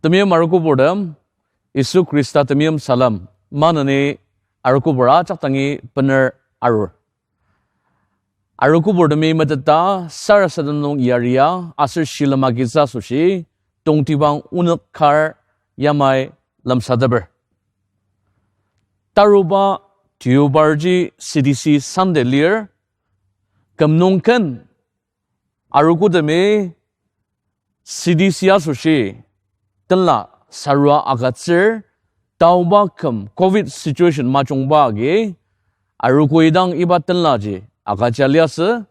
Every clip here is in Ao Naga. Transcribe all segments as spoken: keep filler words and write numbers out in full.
Temeim arogobur tem, Yisu Khrista temeim salem maneni arogobur ajak dangi bener arur. Arogobur temi meteta sarasadem nung yaria aser shilem agitsü asoshi tongtibang onük kar yamai lemsateper. Taruba Deobarji C D C Sunday lir, küm nung ken arogotemi C D C asoshi tenla sarua agütsür, taoba küm covid situation majungba agi arogoi dang iba tenlaji agüja liasü,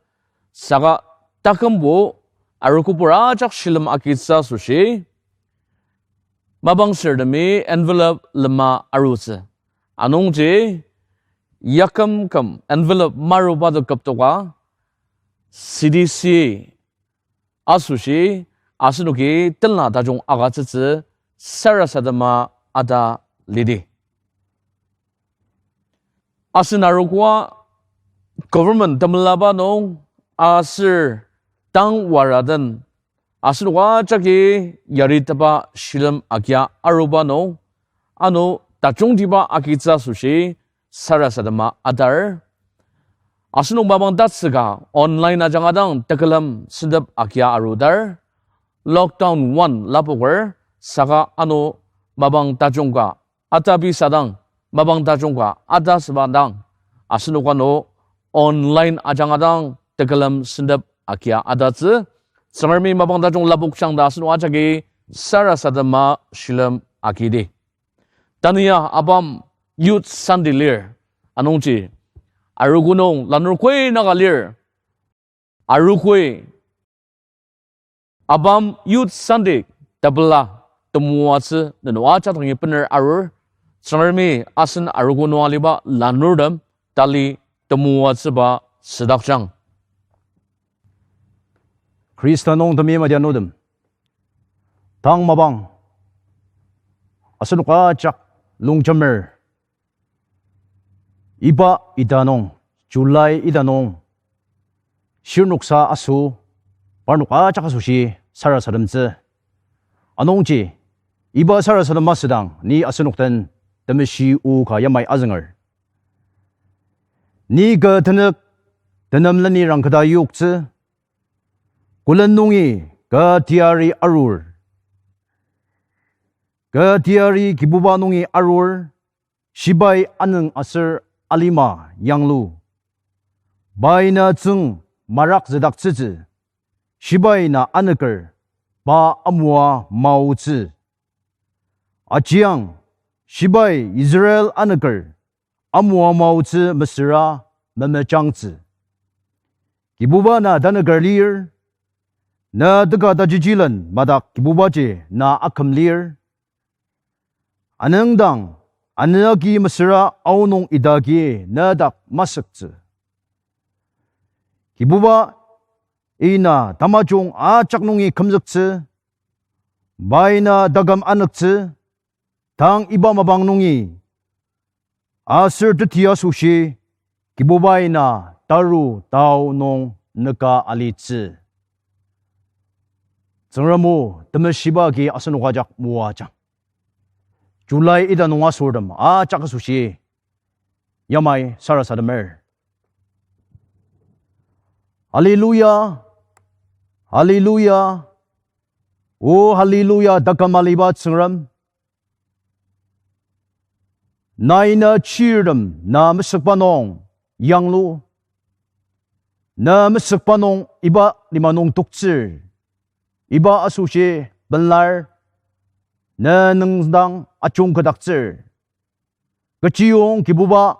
saka takümbo arogobur ajak shilem agitsü asoshi mapang sürtemi envelope lema arutsü. Anungji yaküm küm envelope maruba to küptoka C D C asoshi asenoki tenla tajung agütsütsü sarasadema ata lidi. Asen arogoa government temelaba nung aser tang wara den asenok ajaki yaritepa shilem agia aruba nung, ano tajungtiba agitsü asoshi sarasadema atar. Asenok mapang tatsüka online ajanga dang tekülem sentep agia arudar. Lockdown one lapoker, saka ano mapang tajung ka ata bisadang, mapang tajung ka ata sübadang, asenok ano online ajanga dang tekülem sentep agia atatsü. Tsüngremi mapang tajung lapokjang ta asenok ajaki sarasadema shilem agidi. Tanü ya ABAM Youth Sunday lir, anungji arogo nung lanur koi naka lir, arogoi ABAM Youth Sunday tepela temoatsü nenok ajak dangi bener arur. Tsüngremi asen arogo nung aliba lanurtem tali temoatsüba südakjang. Khrista nung temeim adianutem, tang mapang asenok ajak longjemer iba ita nung, July ita nung, shirnoksa aso, parnok ajak asoshi sarasademtsü. Anungji, iba sarasadema südang ni asenok den temeshi o ka yamai azünger. Ni kü tenük tenem leni rangketa yoktsü, kolen nungi kü teyari arur. Kü teyari Kibuba nungi arur, shibai anüng aser alima yanglu. Pai na tsüng marakzüdaktsütsü, shibai na anüker pa amua maotsü. Ajiang, shibai Israel anüker amua maotsü mesüra memejangtsü. Kibuba na tanüker lir, na teka tajijilen madak Kibubaji na aküm lir. Anüngdang, anü agi mesüra aonung idagi na dak masüktsü. Kibubai na tamajung ajak nungi kümzüktsü, pai na taküm anüktsü, tang iba mapang nungi aser teti asoshi Kibubai na taru tao nung nüka alitsü. Tsüngrem o temeshiba agi asenok ajak moajang. July ita nung asortem ajak asoshi yamai sarasademer. Hallelujah, hallelujah, o hallelujah taküm aliba Tsüngrem. Nai na chirtem na mesükba nung yanglu. Na mesükba nung iba lima nung toktsür. Iba asoshi pelar, na nüngdang ajungketdaktsür. Kechiyong Kibuba,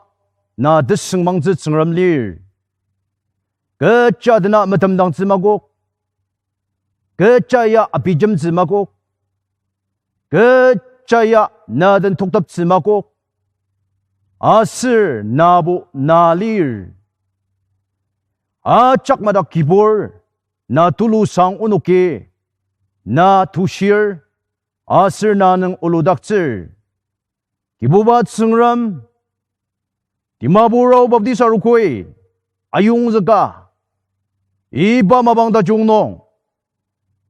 na tesüngmangtsü Tsüngrem lir. Kecha dena metemdangtsü makok. Kecha ya abijemtsü makok. Kecha ya na den tokteptsü makok. Aser nabo na lir. Ajak madak kibur, na tulu sang onoki, na tushir, aser na nüng oludaktsür. Kibuba Tsüngrem, Dimapur Ao Baptist Arogoi ayongzüka, iba mapang tajung nung,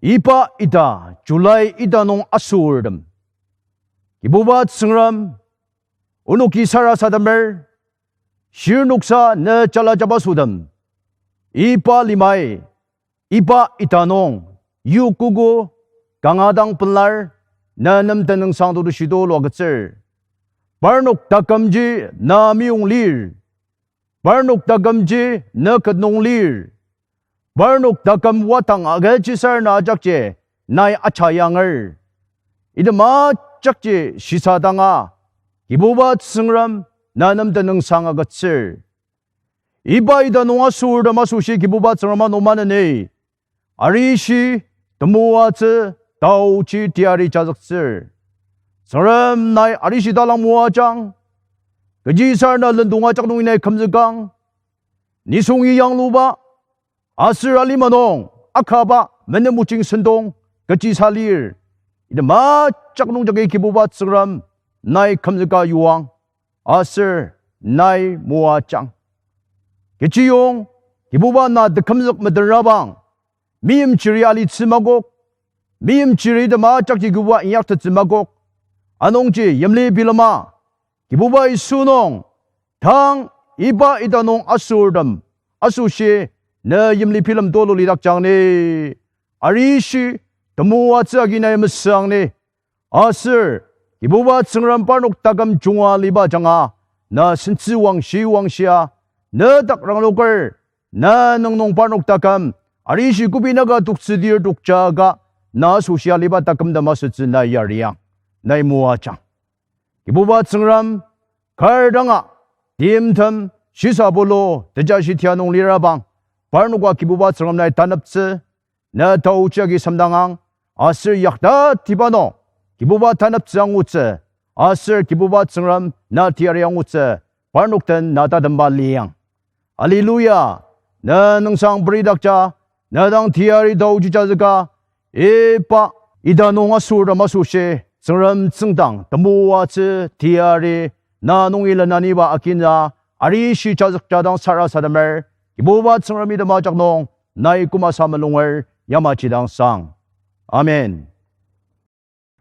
Iba ita July ita nung asürtem, Kibuba Tsüngrem, onoki sarasademer, shirnoksa ne jala jabasotem, iba limai, iba ita nung, yokogo, kanga dang pelar, na nem tenüngsang tetushi tulu agütsür. Parnok takümji na meyong lir. Parnok takümji na ket nung lir. Parnok taküm wadang agütsüsür na ajakji nai ajayanger. Item ajakji shisadanga, Kibuba Tsüngrem, na nem tenüngsang agütsür. Iba ita nung asürtem asoshi Kibuba Tsüngrem ano maneni arishi, temoatsü, taochi teyari jazüktsür. Tsüngrem, nai arishi talang moajang. Kechisarena lendong ajak nungi nai kümzükang. Nisungi yangluba, aser alima nung akaba menemoching sentong kechisa lir. Item ajak nungjagi Kibuba Tsüngrem, nai kümzüka yuang, aser nai moajang. Kechiyong, Kibuba, na tekümzük metenrabang, meimchiri alitsü makok, meimchiri item ajakji Kibuba inyaktettsü makok, anungji yimli bilema, Kibuba Yisu nung, tang iba ita nung asürtem asoshi ne yimli bilem tulu lidakjang ni, arishi, temoatsü agi nai mesüang ni, aser Kibuba Tsüngrem, parnok taküm junga liba ajanga na sentsü wangshi wangshia, ne dak rangloker, na nung nung parnok taküm arishi kübok naka toktsüdir tokjaka, na asoshi aliba takümtem asütsü na yariang, nai moajang. Kibuba Tsüngrem, kar danga timtem shisa bulu tejashi tia nung lirabang, parnoka Kibuba Tsüngrem nai taneptsü, na taochi agi semdangang, aser yaktatiba nung Kibuba taneptsü angutsü, aser Kibuba Tsüngrem na teyari angutsü, parnok den na tatemba liang. Hallelujah! Ne nüngsang peridakja, ne dang teyari taochi jazüka, iba ita nung asürtem asoshi Tsüngrem tsüngdang temoatsü teyari, na nungi lenaniba akinza arishi jazükja dang sarasademer, Kibuba Tsüngrem, item ajak nung nai kümasa mulunger, yamaji dang sang. Amen.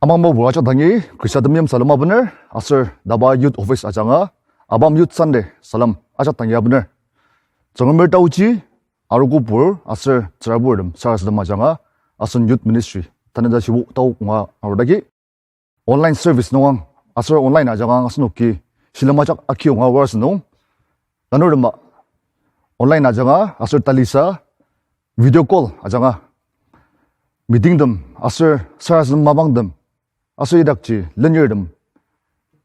Amangba pur ajak dangi Khrista temeim salem abener, aser DABA Youth Office ajanga ABAM Youth Sunday salem ajak dangi abener. Tsüngremer taochi, arogo pur aser tsüraburtem sarasadem ajanga asen youth ministry tanü ta shibo tao nunga arudagi online service nungang aser online ajanga asenoki shilem ajak akiyonga aor asünung, lanurtema online ajanga aser talisa video call ajanga meetingtem aser sarasadem mapangtem aser idakji lenirtem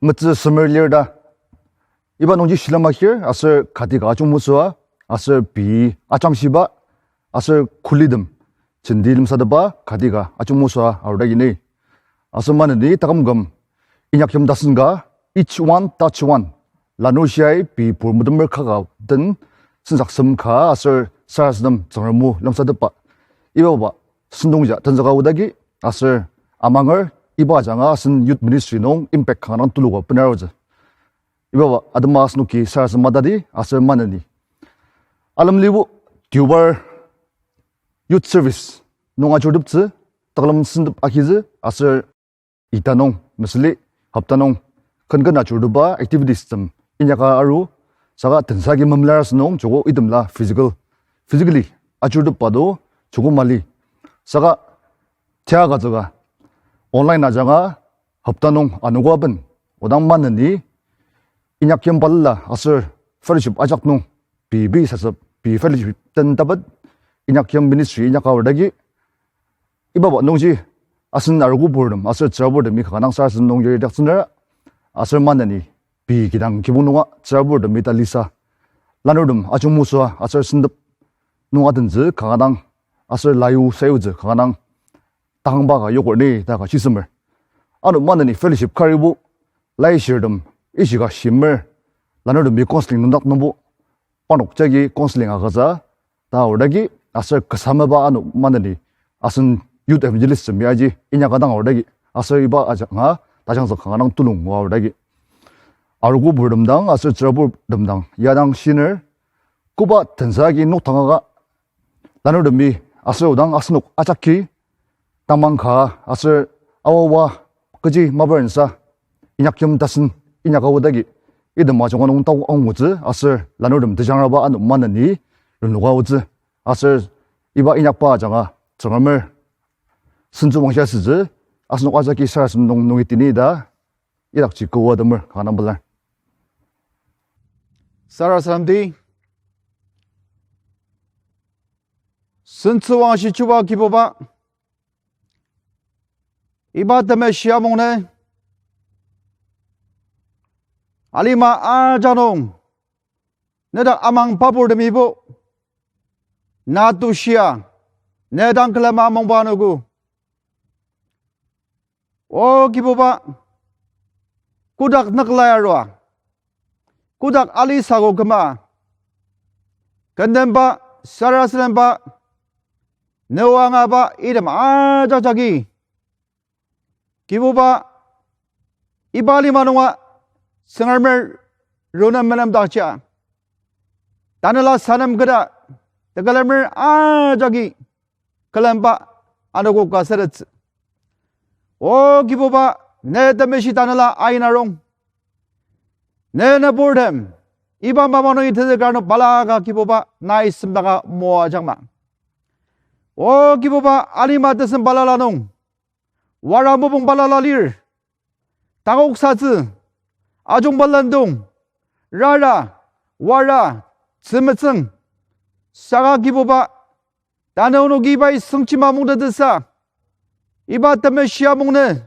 metsü semer lir ta, iba nungji shilem akir aser kati ka ajungmesüa, aser pei ajamshiba, aser kulitem jenti lemsatepa kati ka ajungmesüa arudagi ni. Aser maneni taküm küm inyakyim tasen ka, each one touch one, lanur shiai pei pur metemer kaka den sensaksem ka aser sarasadem Tsüngrem o lemsatepa, ibaba sentongja tenzüka aodagi, aser amanger iba ajanga asen youth ministry nung impact kanga dang tuluka benarutsü. Ibaba atema asenoki sarasadem matadi aser maneni alemlibo Deobar youth service nung ajuruteptsü, takülem sentep agitsü, aser ita nung mesüli hopta nung kenken ajurutepa activities tem inyaka aru, saka tensa agi memelar asünung joko itemla physical, physically ajurutepa do joko mali. Saka tia agütsüka online ajanga hopta nung anogo aben, odang maneni inyakyim balala aser fellowship ajak nung pei pei sasep, pei fellowship den tapet inyakyim ministry inyaka aodagi, ibaba nungji asen arogo purtem aser tsüraburtemi kanga dang sarasadem nung yaridaktsünera, aser maneni pei kidang kibong nunga tsüraburtemi talisa lanurtem ajungmesüa aser sentep nung adentsü kanga dang, aser layu sayutsü kanga dang tangba ka yoker ni ta ka shisemer. Ano maneni fellowship karibo, laishirtem ishika shimer, lanurtemi counseling nüngdak nungbo, parnok jagi counseling agütsü ta aodagi, aser kasa mapa ano maneni asen youth evangelist temi aji inyaka dang aodagi, aser iba ajanga tajangzük kanga dang tulung ngua aodagi, arogo purtem dang aser tsüraburtem dang ya dang shiner, koba tensa agi nokdangaka lanurtemi aser odang asenok ajaki tamang ka aser aoa kechi maparensa inyakyim tasen inyaka aodagi item ajunga nung tao angutsü aser lanurtem tejangraba ano maneni renloka aotsü aser iba inyakba ajanga Tsüngremer sentsü wangshia sütsü asenok ajaki sarasadem nung nungi tini ta idakji koa temer kanga pelar. Sarasademdi, sentsü wangshi chuba Kibuba, iba temeshi amungnü alima ajak nung nedak amang papurtemibo na tushia, ne dang külema amungba anogo. O Kibuba, kotak nüklai arua, kotak alisaku küma, kendemba, sarasademba, ne o angaba item ajak jagi Kibuba, iba lima nunga Tsüngremer runem menemdakja tanela sanem keta tekülemer ajaki külemba anogo ka sütettsü. O Kibuba, ne temeshi tanela aina rong, ne nüburtem iba mapang nungi tezüker ano balaka Kibuba nai semdaka moajangma. O Kibuba, alima tesem balala nung wara mopung balala lir, takoksatsü, ajungba lendong, rara, wara, tzümetsüng, saka Kibuba, tanü onoki ibai sengchima mungtettsüsa iba temeshi amungnü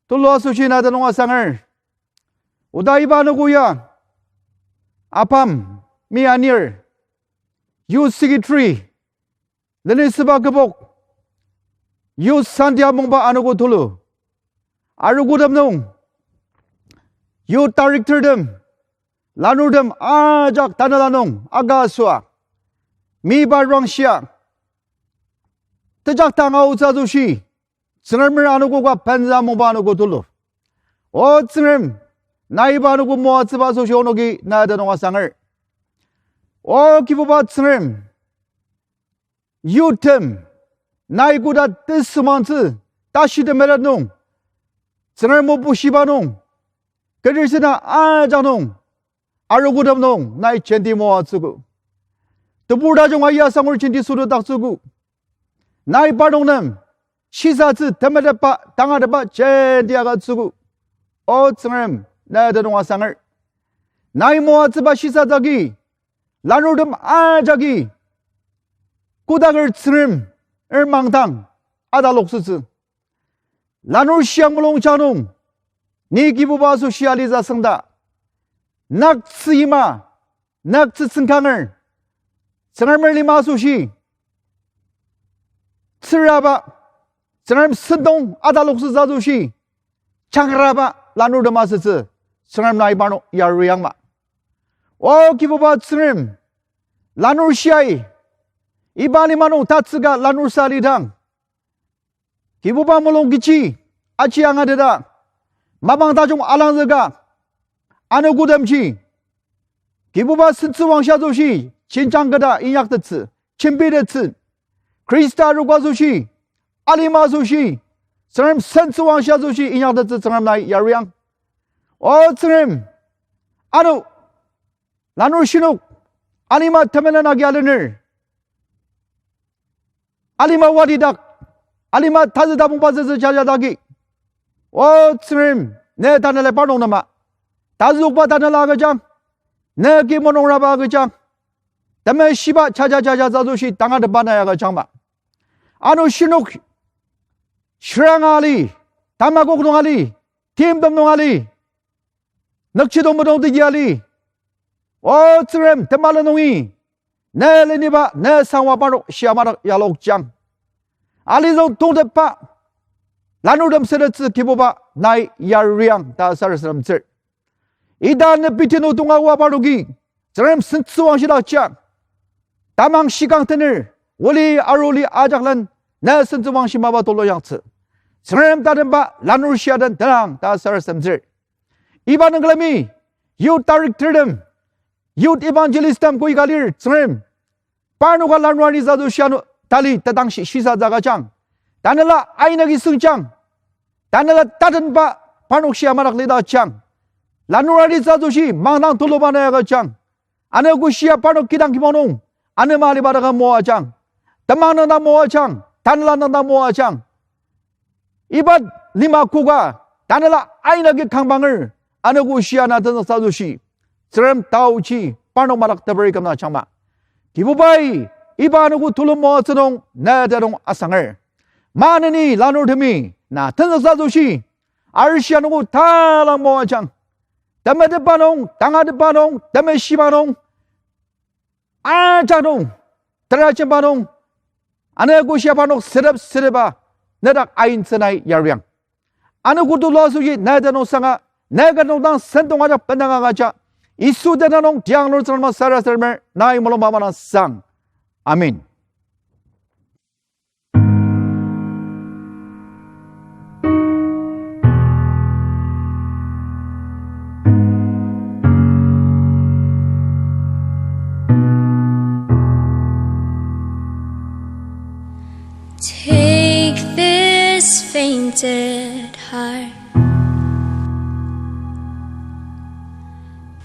tulu asoshi na tenüng asanger. Oda iba anogo ya ABAM-i anir Youth Secretary, lenisüba kübok, Youth Sunday amungba anogo tulu, arogotem nung, Youth Directortem, lanurtem ajak tanela nung aka asüa, miba rangshia tejaktang aotsü asoshi Tsüngremer anogo ka penzü amungba anogo tulu, O Tsüngrem, nai iba anogo moatsüba asoshi onoki na tenüng asanger. O Kibuba Tsüngrem, youthtem, nai koda tesümangtsü, tashi temeret nung, Tsüngrem o bushiba nung, ketir sena ajak nung, arogotem nung nai jenti moatsüogo. Tebur tajung aya sangur jenti südaktsüogo. Nai parnok nem shisatsü temetetba tangatetba jenti agütsüogo. O Tsüngrem, na tenüng asanger. Nai moatsüba shisatsü agi, lanurtem ajaki kodaker Tsüngrem, er mangdang ataloksütsü. Lanur shiang mulungjang nung, ni Kibuba asoshi alitsü asüngda, naktsü yima, naktsü tsüngkanger, Tsüngremer lima asoshi tsüraba, Tsüngrem sentong ataloksütsü asoshi changraba lanurtem asütsü, Tsüngrem nai parnok yariangma. O Kibuba Tsüngrem, lanur shiai, iba lima nung tatsüka lanur sa alidang, Kibuba mulung kechi aji angateta, mapang tajung alangzüka, anogotemji Kibuba sentsüwangshi asoshi jenjang keta inyaktettsü, jembitettsü, Khrista arogo asoshi, alima asoshi, Tsüngrem sentsüwangshi asoshi inyaktettsü Tsüngrem nai yariang. O Tsüngrem, ano lanur shinok, alima temenen agi alener, alima wadidak, alima tazü tapongba züzü jajadagi, O Tsüngrem, ne tanela parnok nema tazükba tanela agüjang, ne ki mulungraba agüjang, temeshiba jaja jaja asoshi tangatetba nai agüjangma. Ano shinok shiranga ali, tamakok nung ali, timtem nung ali, nükjidong medong tegi ali, O Tsüngrem, temela nungi ne leniba ne sangwa parnok shia madak yalokjang. Alizüng tongtepba lanurtem sütettsü Kibuba nai yariang ta sarasademtsür. Ita ne piti nung tonga oa parnoki Tsüngrem sentsüwangshidakja tamang shikang tener, oli aruli ajaklen ne sentsüwangshi mapa tulu yangtsü Tsüngrem tatemba lanur shia den tenang ta sarasademtsür. Iba nung külemi youth directortem, youth evangelisttem koika lir Tsüngrem, parnoka lanur anitsü asoshi ano tali tetangshi shisatsü agüjang. Tanela aina ki süngjang. Tanela tatenba parnok shia madak lidakjang. Lanur alitsü asoshi mangdang tuluba na agüjang. Anogo shia parnok kidang kibong nung anema aliba daka moajang. Temang nung dang moajang, tanela nung dang moajang. Iba lima koka, tanela aina ki kangbanger, anogo shia na tenzüktsü asoshi, Tsüngrem taoji parnok madak teperi kümdakjangma. Kibubai, iba anogo tulu moatsü nung na tenüng asanger. Maneni lanurtemi na tenzüktsü asoshi, arishi anogo talang moajang. Temetetba nung, tangatetba nung, temeshiba nung, ajak nung, terajemba nung, anogo shia parnok sedep sedeba, nedak aintsü nai yariang. Anogo tulu asoshi na tenüng sanga, na ka nung dang sentong ajak bendang agüja, Yisu tenüng nung tiang lur Tsüngrem sarasademer, nai mulung mama nang sang. Amen. Take this fainted heart.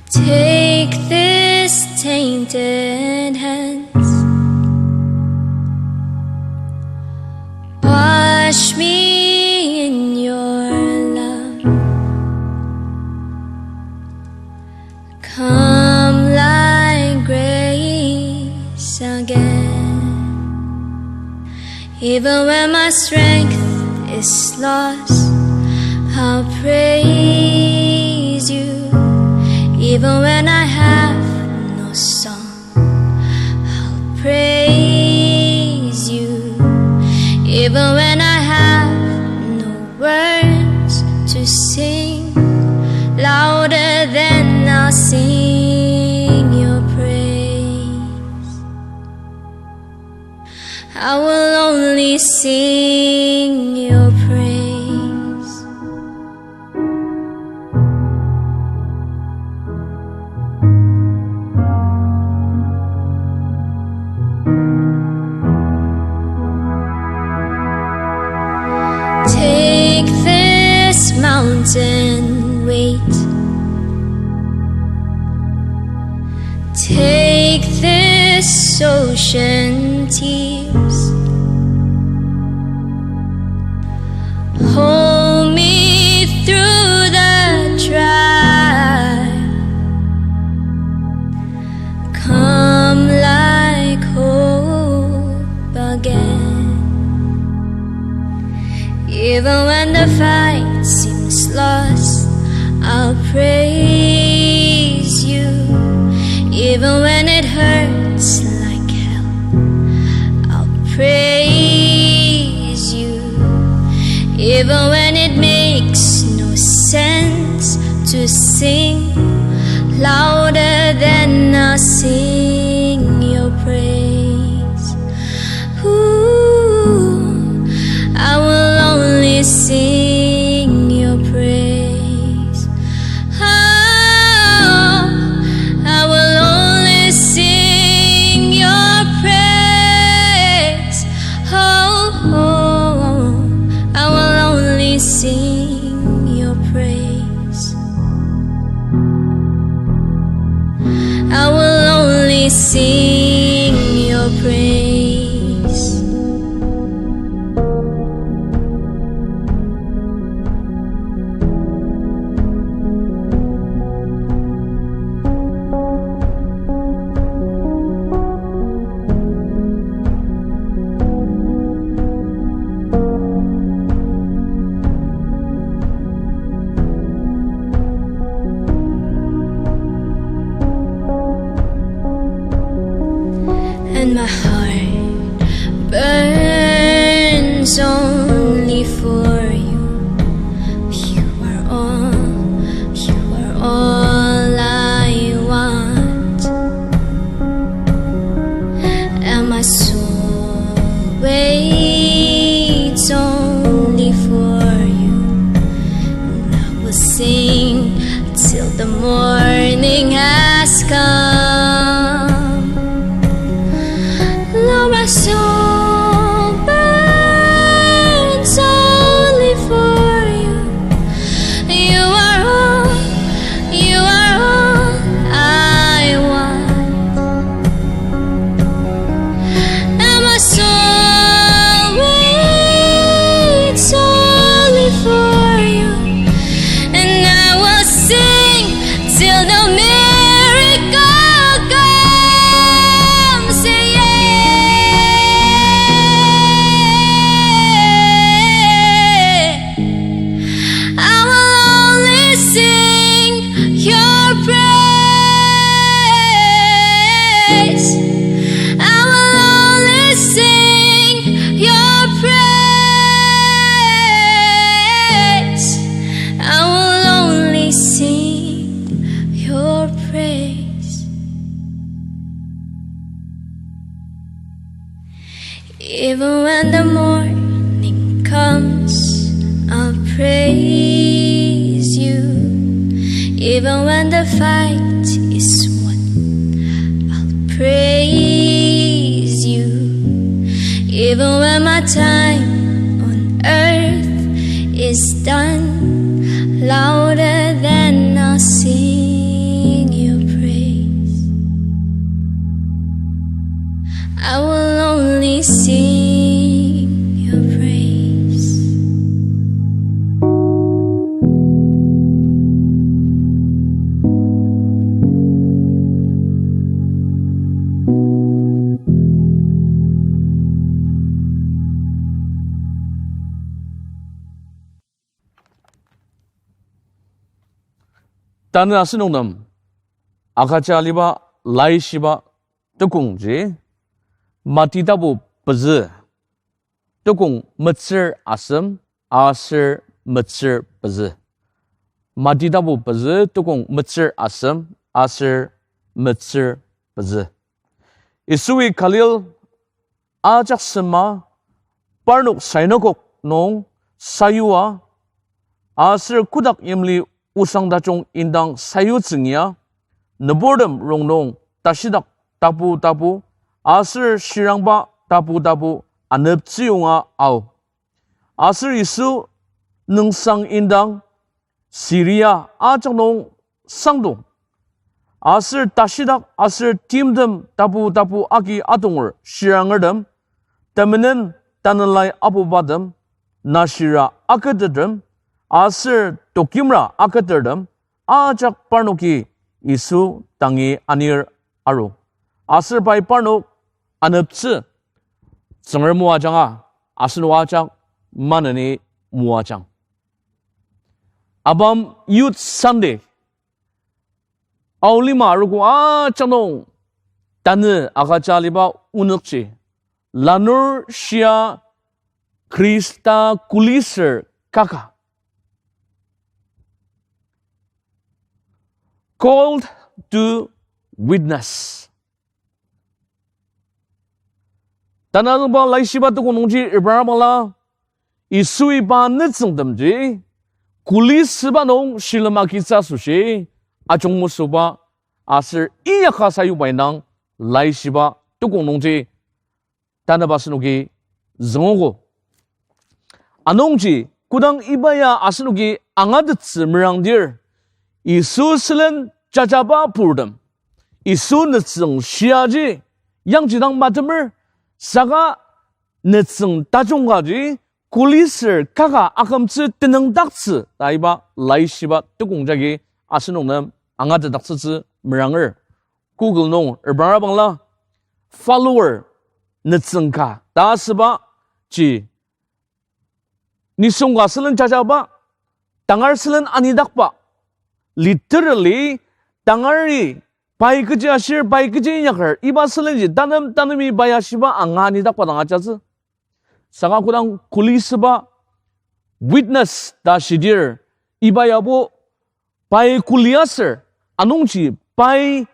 Take this tainted hands. Wash me in your love. Come like grace again. Even when my strength is lost, I'll praise you. Even when I have no song, I'll praise you. Even when I have no words to sing, louder than I'll sing your praise. I will only sing your praise. Take this mountain weight. Take this ocean tears. Hold me through the trial. Come like hope again. Even when the fight seems lost, I'll praise you. Even when it hurts like hell, I'll praise you. Even when it makes no sense to sing, louder than I'll sing your praise. Ooh, I will only sing your praise. Oh, I will only sing your praise. Oh, oh, I will only sing your praise. I will only sing your praise. And my heart burns only for you. You are all, you are all I want. And my soul waits only for you. I will sing till the morning has come. Lord, my soul burns praise. Even when the morning comes, I'll praise you. Even when the fight is won, I'll praise you. Even when my time on earth is done, louder than I'll sing your praise. I will only sing your praise. Tanü asenok nem agüja aliba laishiba tukongji, Mati tapu pezü, tukong metsür asem aser metsür pezü. Mati tapu pezü, tukong metsür asem aser metsür pezü. Yisui Galil ajak sema parnok synagogue nung sayua, aser kotak yimli osang tajung indang sayutsüngia, nüburtem rongnung tashidak tapu tapu, aser shirangba tapu tapu aneptsüyonga ao. Aser Yisu nüngsang indang Siria ajak nung sangdong. Aser tashidak aser timtem tapu tapu agi atonger shirangertem, temenen tanelai apubatem, nashira aketertem, aser tokimra aketertem, ajak parnoki Yisu tangi anir aru. Aser pai parnok aneptsü, Tsüngrem moajanga, asenok ajak maneni moajang. Abam Youth Sunday, Ao lima arogo ajak nung tanü agüja aliba onükji, lanur shia Khrista kuliser kaka. Called to witness. Tanü azüngba laishiba tukong nungji reprangabangla, Yisui pa nütsüngtemji, kuli süba nung shilem agitsü asoshi, ajungmesüba, aser inyaka sayuba indang laishiba tukong nungji, tanüba asenoki züngogo. Anungji, kodang iba ya asenoki angatettsü merangdir, Yisu sülen jajaba purtem, Yisu nütsüng shiaji, yangji dang matemer, saka nütsüng tajung kaji, kuliser kaka akümtsü tenüngdaktsü ta iba laishiba tukong jagi asenok nem angatetdaktsütsü meranger. Google nung reprangabangla, follower nütsüngka ta asüba ji, nisung ka sülen jajaba, tangar sülen anidakba, literally, tangari pai kechi ashir, pai kechi inyaker, iba sülenji tanem tanemi pai ashiba anga anidakba dang ajatsü. Saka kodang kuli süba, witness ta shidir, iba yabo pai kuli aser, anungji pai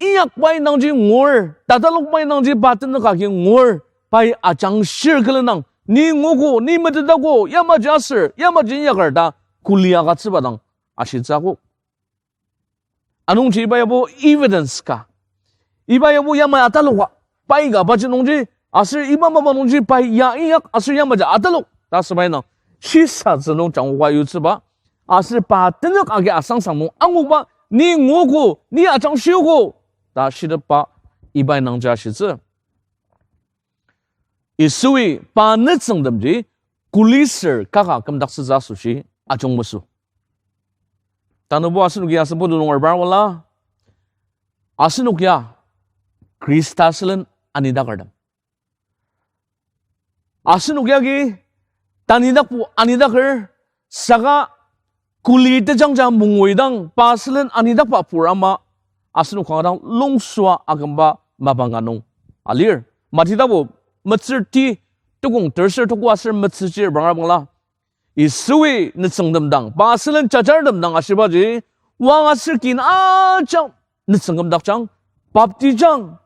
inyak pai nangji ngur, tatalok pai nangji pa tenük agi ngur, pai ajangshir külenang, ni nguogo, ni metetdako, yamaji aser, yamaji inyaker ta kuli agütsüba dang ashitsü akok. Anungji iba yabo evidence ka, iba yabo yamai ataloka, pai ka paji nungji, aser iba mapa nungji pai ya inyak aser yamaji atalok ta asüba indang shisatsü nung jangoka yutsüba, aser pa tenük agi asangsang nung anguba, ni nguogo, ni ajangshiogo ta shitepba iba indangji ashitsü. Yisui pa nütsüngtemji kuliser kaka kümdaktsütsü asoshi ajungmesü. Tanübo asenoki asen putu nung reprangabangla, asenok ya Khrista sülen anidakertem. Asenok yagi tanidakbo anidaker, saka kuli tejangja mungui dang pa sülen anidakba pur ama asenok kanga dang longsua akümba mapang ka nung alir. Mati tapu metsür ti, tukong terser tuko aser metsüji reprangabangla, Yisui nütsüngtem dang, pa sülen jajartem dang ashibaji, wang aser kin ajak nütsüng kümdakjang, baptijang,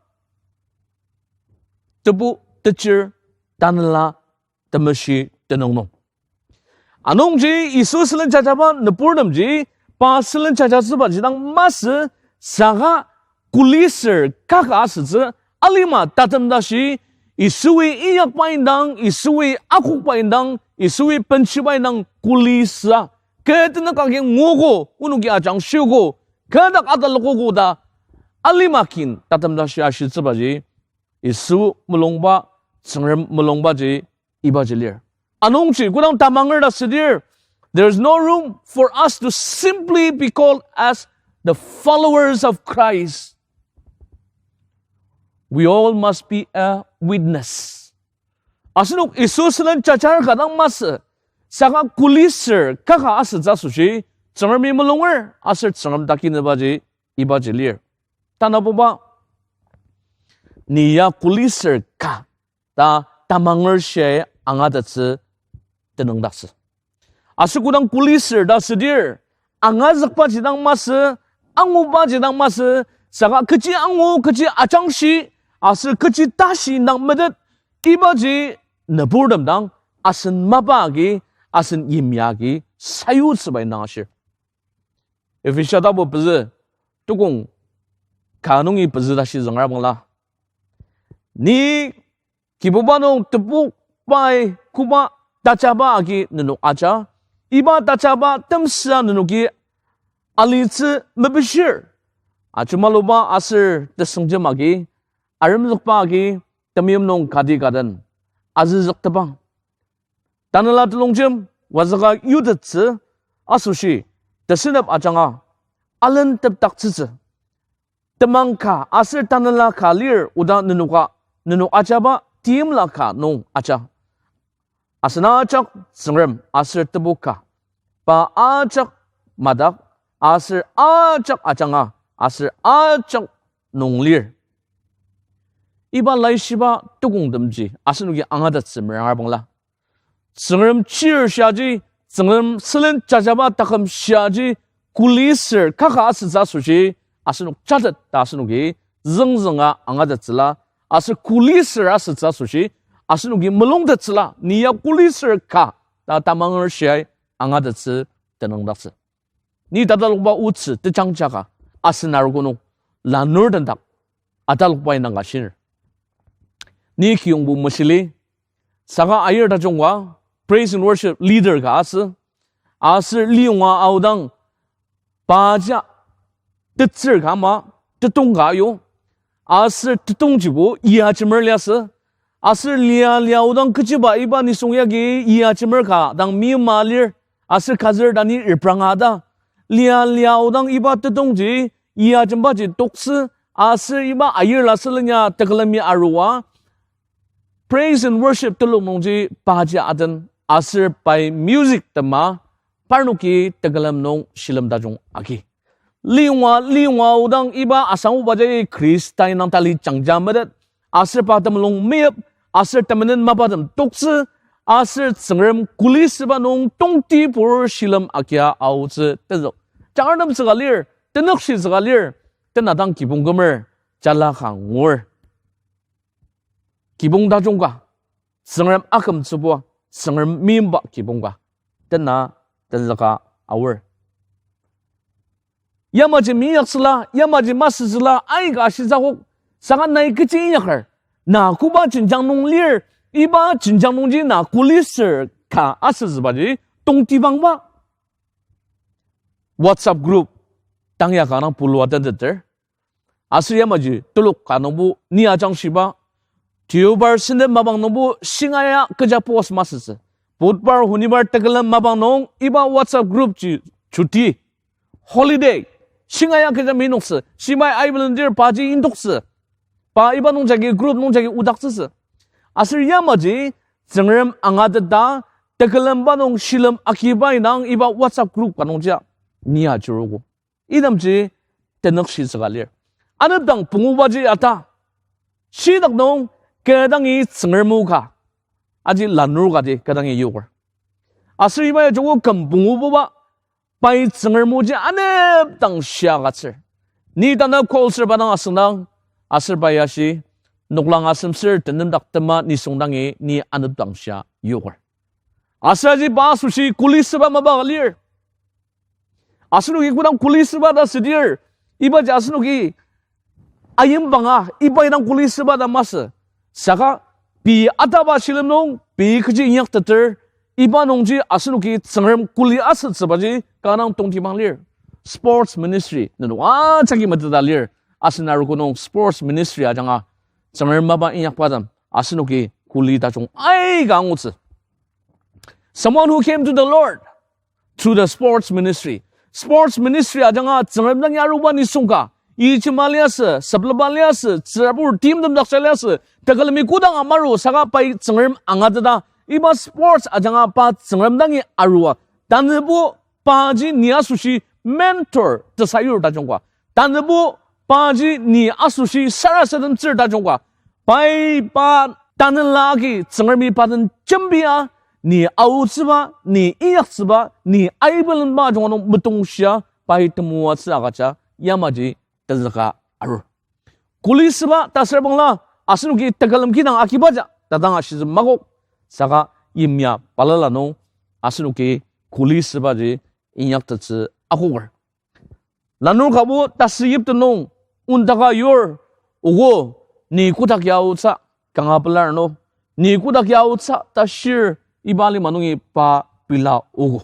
Tebu, Techir, Tanela Temeshi tenüng nung. Anungji Yisu sülen jajaba nüburtemji, pa sülen jajatsübaji dang masü, saka kuliser kaka asütsü, alima tatem tashi, Yisui inyakba indang, Yisui akokba indang, Yisui benshiba indang kulisüa, kü tenük agi nguogo, onoki ajangshiogo, kü dak atalokogo ta alima kin tatem tashi ashitsübaji, Yisu mulungba, Tsüngrem mulungbaji ibaji lir. Anungji kodang tamanger ta südir, there is no room for us to simply be called as the followers of Christ. We all must be a witness. Asenok Yisu sülen jajar ka dang masü, saka kuliser kaka asütsü asoshi, Tsüngremi mulunger aser Tsüngrem takinübaji ibaji lir. Tanabuba, ni ya kuliser ka ta tamanger shiai angatettsü tenüngdaktsü. Aser kodang kuliser ta südir, angazükbaji dang masü, angubaji dang masü, saka kechi angu, kechi ajangshi, aser kechi tashi indang metet, ibaji nüburtem dang asen mapa agi, asen yimya agi sayutsüba indang ashir. Ephesia tapu pezü, tukong ka nungi pezü tashi züngra bangla, ni Kibuba nung tebok pai koba tajaba agi nenok aja, iba tajaba temsüa nenoki alitsü mepishir. Ajemaluba aser tesüngjem agi, aremzükba agi, temeim nung kati kaden azüzüktepang. Tanela telongjem wazüka yutettsü asoshi tesünep ajanga alentepdaktsütsü. Temang ka aser tanela ka lir oda nenoka, nenok ajaba timla ka nung aja. Asen ajak Tsüngrem aser tebok ka, pa ajak madak, aser ajak ajanga, aser ajak nung lir. Iba laishiba tukongtemji asenoki angatettsü meranga bangla, Tsüngrem chir shiaji, Tsüngrem sülen jajaba taküm shiaji, kuliser kaka asütsü asoshi, asenok jatet ta asenoki züngzünga angatettsüla, aser kuliser asütsü asoshi, asenoki mulungtettsüla, ni ya kuliser ka ta tamanger shiai angatettsü tenüngdaktsü. Ni tatalokba otsü tejangjaka asen arogo nung lanur tendak atalokba indang ka shiner. Ni kiyongbo meshili, saka ayir tajungba praise and worship leader ka asü, aser liyonga aodang paja tetsür ka ama, tetong ka ayu, aser tetongjibo iya jemer liasü, aser lia lia aodang kechiba iba nisung yagi iya jemer ka dang mima lir, aser kazür ta ni repranga ta. Lia lia aodang iba tetongji iya jembaji toksü, aser iba ayirla sülenya tekülemi arua, praise and worship telok nungji paji aden, aser pai music tema, parnoki tekülem nung shilem tajung agi. Liyonga, liyonga aodang iba asangubaji Khrista indang tali jangja metet, aser pa temulung meyip, aser temenen mapatem toksü, aser Tsüngrem kulisüba nung tongtibur shilem agia aotsü tenzük. Jangartem süka lir, tenükshi süka lir, tena dang kibong kümer, jala ka ngur. Kibong tajung ka, Tsüngrem akümtsübua, Tsüngrem meimba kibong ka, tena tenzüka aor. Yamaji meinyaksüla, yamaji masütsüla, aika ashitsü akok, saka nai kechi inyaker, na koba jenjang nung lir, iba jenjang nungji na kulisür ka asütsübaji tongtibangba WhatsApp group tang ya ka dang pulua tenteter. Aser yamaji telok ka nungbo ni ajangshiba, Deobar senden mapang nungbo shingaia kecha post masütsü. Budbar, honibar tekülem mapang nung iba WhatsApp group ji chuti, holiday, shingaia kecha meinoktsü, shimai ai volunteer paji indoktsü, pa iba nungjagi group nungjagi odaktsütsü. Aser yamaji Tsüngrem angateta tekülemba nung shilem agiba indang iba WhatsApp group ka nungjia ni ajurugo. Idamji tenükshi süka lir. Anepdang pungubaji ata, shidak nung kü dangi Tsüngrem o ka, aji lanur kati kü dangi yoker. Aser iba ya joko küm pungububa, pai Tsüngrem oji anepdang shia agütsür. Ni tanü call sür pa dang asüngdang, aser pa ya shi, noklang asem sür tenem dak tema nisung dangi ni anepdang shia yoker. Aser aji pa asoshi kuli süba mapa ka lir. Asenoki kodang kuli süba ta südir, ibaji asenoki ayimbanga, iba idang kuli süba ta masü. Saka pei ataba shilem nung, pei kechi inyakteter, iba nungji asenoki Tsüngrem kuli asütsübaji kanga dang tongtibang lir. Sports ministry nenok ajaki meteta lir. Asen arogo nung sports ministry ajanga Tsüngrem mapa inyakba tem asenoki kuli tajung aika angutsü. Someone who came to the Lord through the sports ministry. Sports ministry ajanga Tsüngrem dangi aruba nisung ka, ijema liasü, sepleba liasü, tsürabur timtem dakja liasü, tekülemi kodang amaru saka pai Tsüngrem angateta, iba sports ajanga pa Tsüngrem dangi arua. Tanübo paji ni asoshi mentor tesayur tajung ka. Tanübo paji ni asoshi sarasademtsür tajung ka. Pai pa tanela agi Tsüngremi pa den jembia, ni aotsüba, ni inyaktsüba, ni aibelenba ajunga nung metongshia, pai temoatsü agüja, yamaji tenzüka arur. Kuli süba ta asür bangla, asenoki tekülem kidang akibaja ta dang ashitsü makok, saka yimya balala nung asenoki kuli sübaji inyaktettsü akoker. Lanur kabo tasü yipte nung ondaka yur, ogo, ni kotak ya aotsü kanga pelar no, ni kotak ya aotsü ta shir, iba lima nungi pa pela ogo.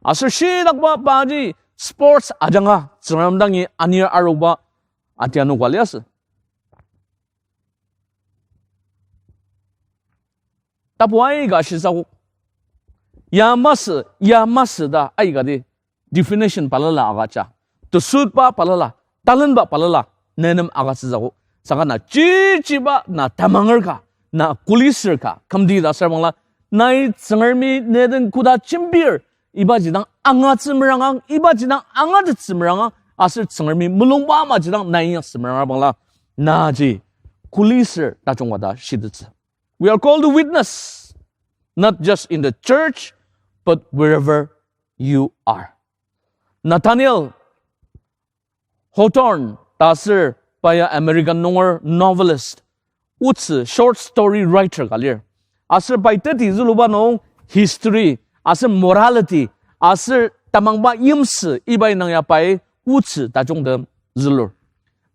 Aser shidakba paji sports ajanga Tsüngrem dangi anir aruba atianu ka liasü. Tapu aika shitsüogo. Ya masü, ya masü ta aikati definition balala agüja. Tesütba balala, talentba balala, nenem agütsütsüogo. Saka na chichiba, na tamanger ka, na kuli sür ka, kümdi ta asür bangla, nai Tsüngremi ne den koda jembir, ibaji dang angatsü merangang, ibaji dang angatettsü merangang, aser Tsüngremi mulungba amaji dang nai inyaksü meranga bangla, naji kuli sür tajung ka ta shitettsü. We are called to witness, not just in the church, but wherever you are. Nathaniel Hawthorne ta asür pa ya American nunger novelist, otsü short story writer ka lir. Aser pai teti züluba nung history, aser morality, aser tamangba yimsü iba indang ya pai otsü tajungtem zülur.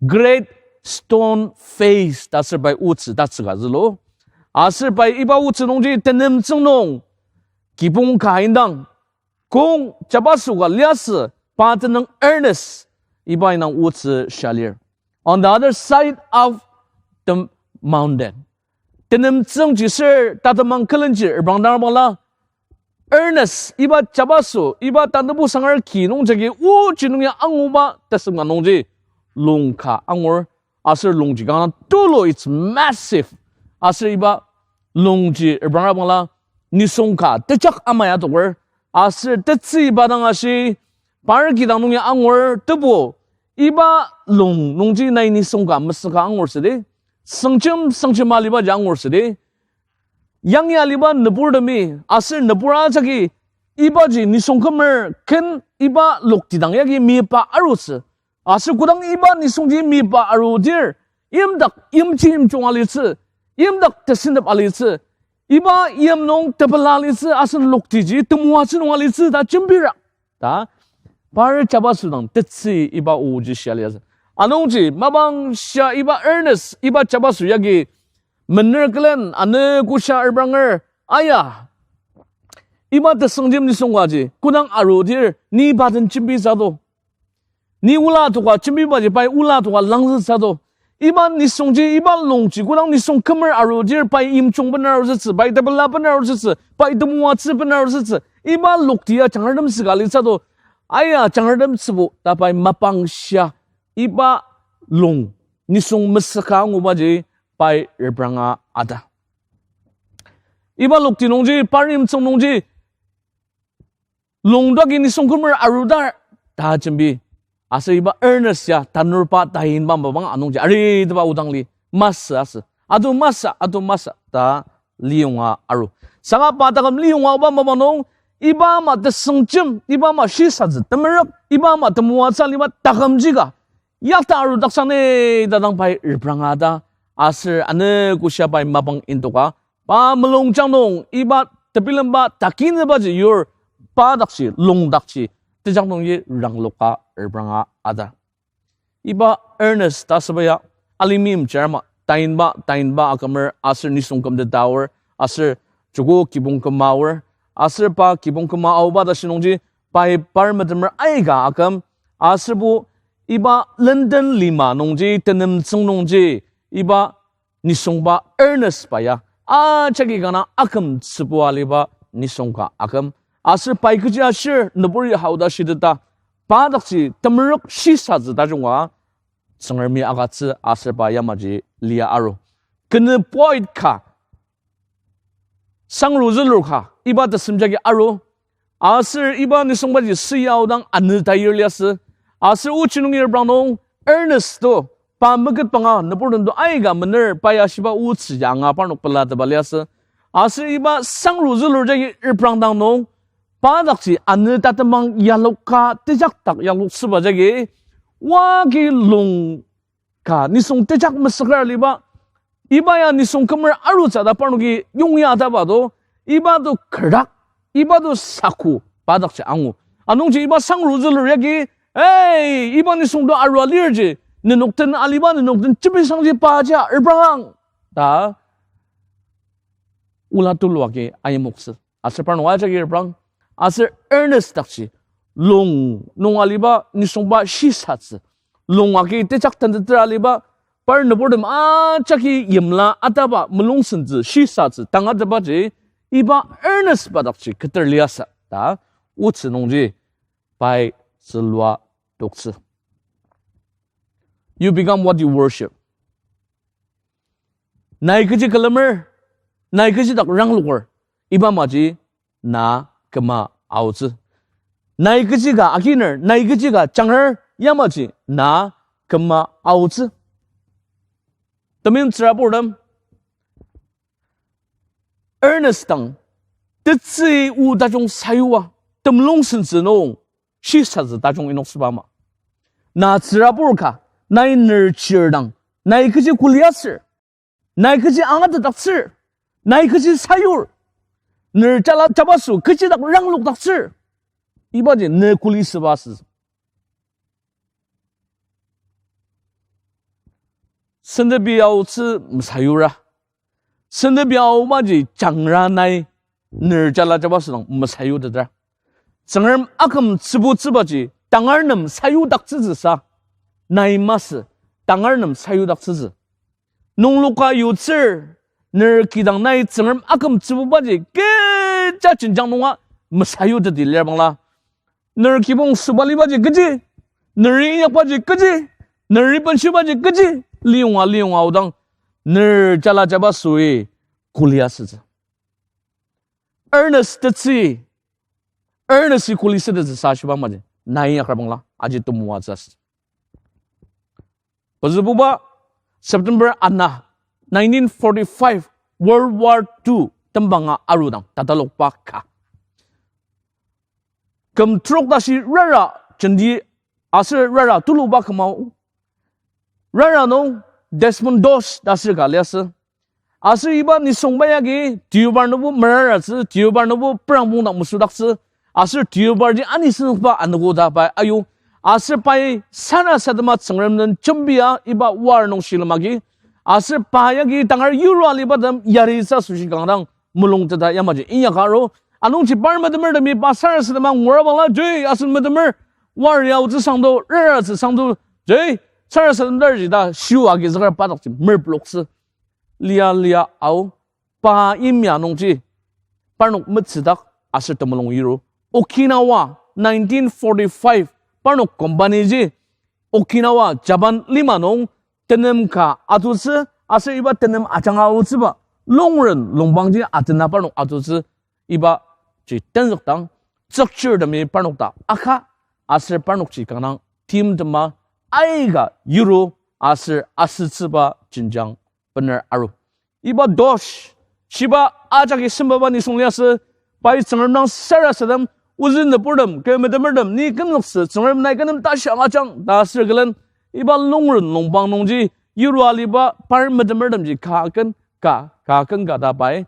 Great Stone Face ta asür pai otsü tatsüka zülu. Aser pai iba otsü nungji tenemtsüng nung kibong ka indang kong jabaso ka liasü pa tenüng Ernest iba indang otsü shia lir. On the other side of the mountain. Tenemtsüngji sür tatemang külenji reprangdang bangla Ernest iba jabaso, iba tantebu sangar ki nungjagi oji nung ya anguba tesem ka nungji lung ka angur, aser lungji kanga tulu, it's massive. Aser iba lungji repranga bangla nisung ka tejak ama ya toker, aser tetsü iba dang ashi par kidang nung ya angur tebu iba lung nungji nai nisung ka mesüka angur südi, süngjem süngjem alibaji angur südi, yangi aliba nüburtemi, aser nübur ajaki ibaji nisung kümer ken iba lokti dang yagi mipa arutsü. Aser kodang iba nisungji mipa arudir, yimdak yimji yimjung alitsü, yimdak tesendep alitsü, iba yim nung tepela alitsü, asen loktiji temoatsü nung alitsü ta jembira ta par jabaso dang tetsü iba oji shia liasü. Anungji mapang shia iba Ernest iba jabaso yagi mener külen ane kosha repranger, aya, iba tesüngjem nisung kaji kodang arudir ni pa den jembitsü to. Ni ola toka jembibaji pai ola toka langzütsü to. Iba nisungji, iba lungji kodang nisung kümer arudir pai yimjung bener arutsütsü, pai tepela bener arutsütsü, pai temoatsü bener arutsütsü, iba lokti ya jangratem süka alitsü to. Aya, jangratem sübo ta pai mapang shia iba lung nisung mesüka angubaji pai repranga ata. Iba lokti nungji, par yimtsüng nungji lungdagi nisung kümer arudar ta jembi. Aser iba Ernest ya tanurba ta inba mapang anungji ariteba odang li masü asü. Ado masü, ado masü ta liyonga aru. Saka pa taküm liyonga oba mapang nung, iba ama tesüngjem, iba ama shisatsü temerük, iba ama temoatsü aliba takümji ka yakta arudaktsüang ni ta dang pai repranga ta, aser anogo shia pai mapang indoka, pa mulungjang nung iba tebilemba takinübaji yur, pa dakji, lung dakji, tejak nungji rangloka repranga ata. Iba Ernest ta asüba ya, alima meimchir ama, tainba, tainba akümer, aser nisung kümteta aor, aser joko kibong küma aor, aser pa kibong küma aoba tashi nungji, pai par metemer aika aküm, aserbo iba London lima nungji, tenemtsüng nungji, iba nisungba Ernest pa ya, ajaki kanga akümtsübua aliba nisung ka aküm. Aser pai kechi ashir nüburi haoda shiteta, pa dakji temerük shisatsü tajunga, Tsüngremi agütsü aser pa yamaji lia aru. Kenü poet ka, sangru zülur ka, iba tesem jagi aru. Aser iba nisungbaji süa aodang anü tayir liasü. Aser ochi nungi reprang nung Ernest to, pa meketbanga nüburtem to aika mener pa ya shiba otsü ya anga parnok pelateba liasü. Aser iba sangru zülur jagi reprangdang nung, pa dakji anü tatemang yaloka tejakdak yaloktsüba jagi, oa ki lung ka nisung tejak mesüker aliba, iba ya nisung kümer arutsü ta parnoki yongya taba to, iba to kerak, iba to saku, pa dakji angu. Anungji iba sangru zülur yagi, ei, iba nisung to arua lirji, nenok den aliba, nenok den jembisangji paji reprang, ta ola tulu agi ayimoktsü. Aser parnok ajaki reprang, aser Ernest dakji, lung nung aliba nisungba shisatsü, lung agi tejak tenteter aliba, par nüburtem ajaki yimla ataba mulungsentsü shisatsü tangatetbaji, iba Ernest pa dakji keter liasü ta, otsü nungji pai zülua toktsü. You become what you worship. Nai kechi külemer, nai kechi dak rangloker, iba maji na küma aotsü. Nai kechi ka aginer, nai kechi ka janger, yamaji na küma aotsü. Temeim tsüraburtem, Ernest dang, tetsü o tajung sayua, temulung sentsü nung shisatsü tajung inoktsüba ama. Na tsürabur ka, nai ner chir dang, nai kechi kuliasür, nai kechi angatetdaktsür, nai kechi sayur, ner jala jabaso kechi dak ranglokdaktsür. Ibaji ne kulisüba asü. Sentepi aotsü mesayura. Sentepi aobaji jangra nai ner jala jabaso dang mesayutetra. Tsüngrem aküm tsübutsübaji tangar nem sayudaktsütsüsa, nai masü, tangar nem sayudaktsütsü. Nungloka yutsür, ner kidang nai Tsüngrem aküm tsübubaji kecha jenjang nunga mesayuteti lir bangla, ner kibong süba libaji kechi, neri inyakbaji kechi, neri benshibaji kechi, liyonga liyonga aodang, ner jala jabasoi kuliasütsü. Ernest tetsü, Ernest-i kulisütettsüsa shiba maji, nai inyakra bangla aji temoatsü asü. Pezübuba, September ana, nineteen forty-five, World War Two tembanga arudang tatalokba ka. Küm trok tashi rara jenti aser rara tuluba küma o. Rara nung Desmond Doss ta asür ka liasü. Aser iba nisungba yagi deobar nungbo meraratsü, deobar nungbo prangpong dang mesüdaktsü, aser deobarji anisüngba anogo ta pai ayu. Aser pai sarasadema Tsüngrem den jembia iba war nung shilem agi. Aser pa yagi tangar yuru alibatem yaritsü asoshi kanga dang mulungteta yamaji inyaka aru. Anungji par metemertemi pa sarasadema ngura bangla joi asen metemer war yaotsü sangdo, raratsü sangdo, joi sarasadem darji ta shiu agi züker pa dakji merploktsü. Lia lia ao, pa yimya nungji parnok metsüdak aser temulung yiru. Okinawa, nineteen forty-five, parnok companyji Okinawa, Japan lima nung tenem ka atutsü, aser iba tenem ajanga aotsüba longren longpangji atena parnok atutsü, ibaji tenzükdang tsükchirtemi parnok ta aka, aser parnokji kanga timtema aika yuru aser asütsüba jenjang bener aru. Iba Doss, shiba ajaki sembaba nisung liasü, pai Tsüngrem dang sarasadem, ozü nüburtem, kü metemertem, ni kümzüktsü, Tsüngrem nai kü nem tashi angajang ta asür külen, Iba longren longpang nungji yirua aliba par metemertemji ka ken ka, ka ken ka ta pai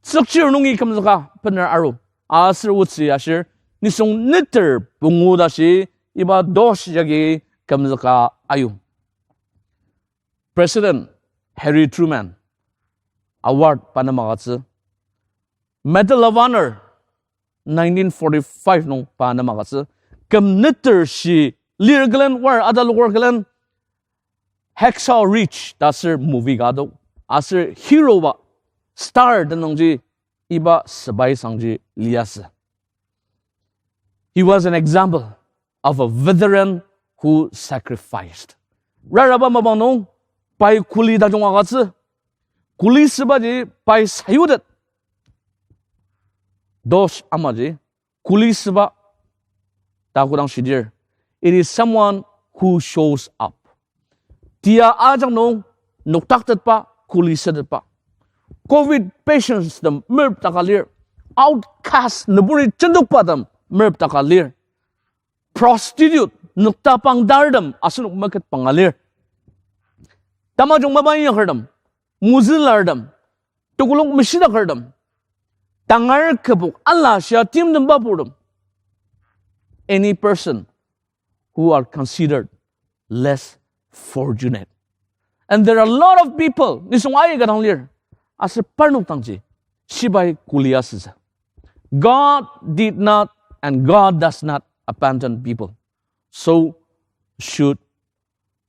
tsükchir nungi kümzüka bener aru. Aser otsü ashir, nisung neter pungu tashi iba DOSH jagi kümzüka ayu. President Harry Truman award pa nem agütsü. Medal of Honor nineteen forty-five nung pa nem agütsü. Küm neter shi lir külen, war ataloker külen, Hacksaw Ridge ta aser movie ka adok. Aser hero ba star tenüngji iba sepai sangji liasü. He was an example of a veteran who sacrificed. Raraba mapang nung pai kuli tajung agütsü. Kuli sübaji pai sayutet. DOSH amaji kuli süba ta kodang shidir, it is someone who shows up. Tia ajak nung noktaktetba, kuli sütetba. Covid patients tem merpdaka lir. Outcast nüburi jendokbatem merpdaka lir. Prostitute, nükta pangdartem asenok meketpanga lir. Tamajung mapa inyakertem, mozülartem, tekolak meshidakertem, tangar kübok ala shia timtemba purtem. Any person who are considered less fortunate. And there are a lot of people, nisung aika dang lir, aser parnok dangji shibai kuli asütsü. God did not and God does not abandon people. So should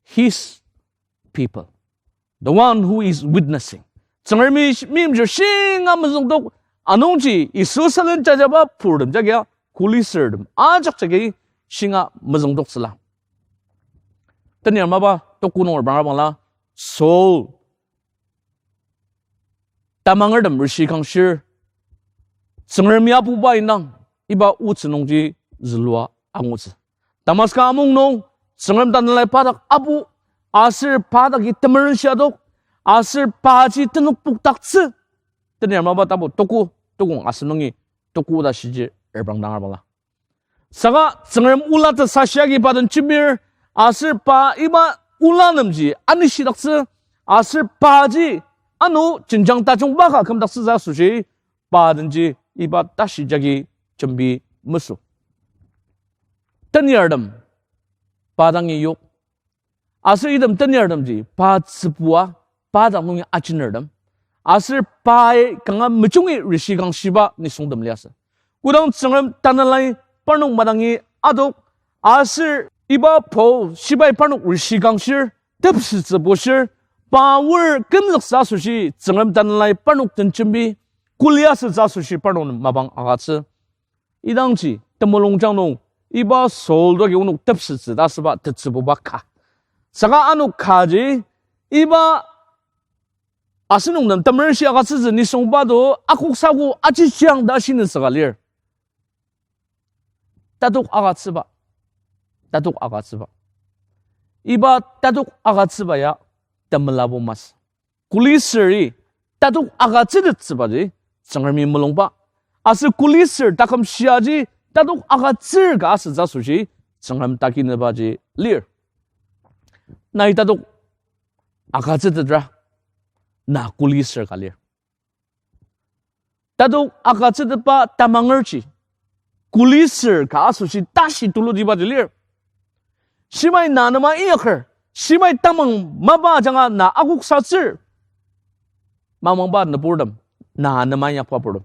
his people, the one who is witnessing. Tsüngremi meimchir shinga mezüngdok, anungji Yisu sülen jajaba purtem jagia kuli sürtem ajak jagi shinga mezüngdoktsüla. Tenyar mapa toko nung repranga bangla, Saul tamangertem rishi kangshir, Tsüngremi apuba indang iba otsü nungji zülua angutsü. Damaska amung nung Tsüngrem Tanelai pa dak apu, aser pa daki temerenshi adok, aser paji tenük pokdaktsü. Tenyar mapa tapu toko, tokong asem nungi toko ta shiji reprang dang abala. Saka Tsüngrem ola tesashiagi pa den jembir, aser pa iba ola nemji anishidaktsü, aser paji ano jenjang tajungba ka kümdaktsütsü asoshi, pa denji iba tashi jagi jembi mesü. Tenyartem pa dangi yok. Aser item tenyartemji pa tsübua, pa dak nungi ajenertem. Aser pai kanga mejungi rishi kangshiba nisungtem liasü. Kodang Tsüngrem Tanelai parnok madangi adok, aser iba Paul shibai parnok rishi kangshir, tepsetsü bushir, pa oar kümzüktsü asoshi Tsüngrem Tanelai parnok den jembi, kuli asütsü asoshi parnok nem mapang agütsü. Idangji temulungjang nung iba Saul doki onok tepsetsü ta asüba tetsübuba ka. Saka ano kaji iba asenok nem temerenshi agütsütsü nisungba do akoksaku ajijiang ta shiner saka lir. Tatok agütsüba. Tatok agütsüba. Iba tatok agütsüba ya temelabo masü. Kuli süri tatok agütsütettsübaji Tsüngremi mulungba. Aser kuli sür taküm shiaji tatok agütsür ka asütsü asoshi Tsüngrem takinübaji lir. Nai tatok agütsütetra, na kuli sür ka lir. Tatok agütsütetba tamangerji kuli sür ka asoshi tashi tulutibaji lir. Shimai na nema inyaker, shimai tamang mapa ajanga na akoksatsür. Mamangba nüburtem, na nema inyakba purtem,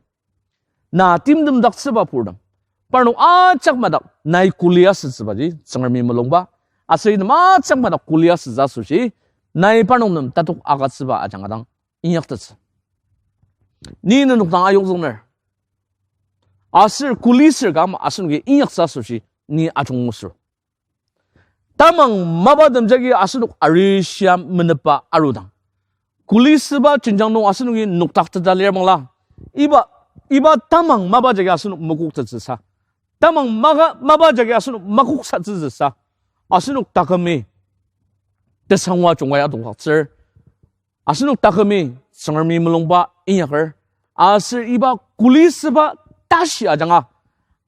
na timtemdaktsüba purtem, parnok ajak madak nai kuli asütsübaji Tsüngremi mulungba. Aser item ajak madak kuli asütsü asoshi nai parnok nem tatok agütsüba ajanga dang inyaktettsü. Ni nenok dang ayongzünger, aser kuli sür ka ama asenoki inyaktsü asoshi ni ajungmesür. Tamang mapatem jagi asenok arishia menepa arudang, kuli süba jenjang nung asenoki nokdakteta lir bangla, iba, iba tamang mapa jagi asenok mekoktettsüsa, tamang maka, mapa jagi asenok makoksatsütsüsa, asenok takümi tesangwa jungkai adokdaktsür. Asenok takümi Tsüngremi mulungba inyaker, aser iba kuli süba tashi ajanga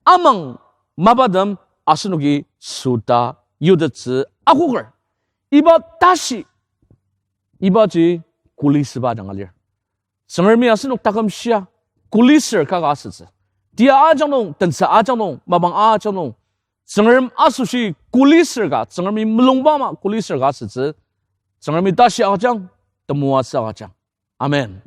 amang mapatem asenoki süta yutettsü akoker. Iba tashi, ibaji kuli süba ajanga lir. Tsüngremi asenok taküm shia, kuli sür kaka asütsü. Tia ajak nung, tensa ajak nung, mapang ajak nung, Tsüngrem asoshi kuli sür ka, Tsüngremi mulungba ama kuli sür ka asütsü. Tsüngremi tashi agüjang, temoatsü agüjang. Amen.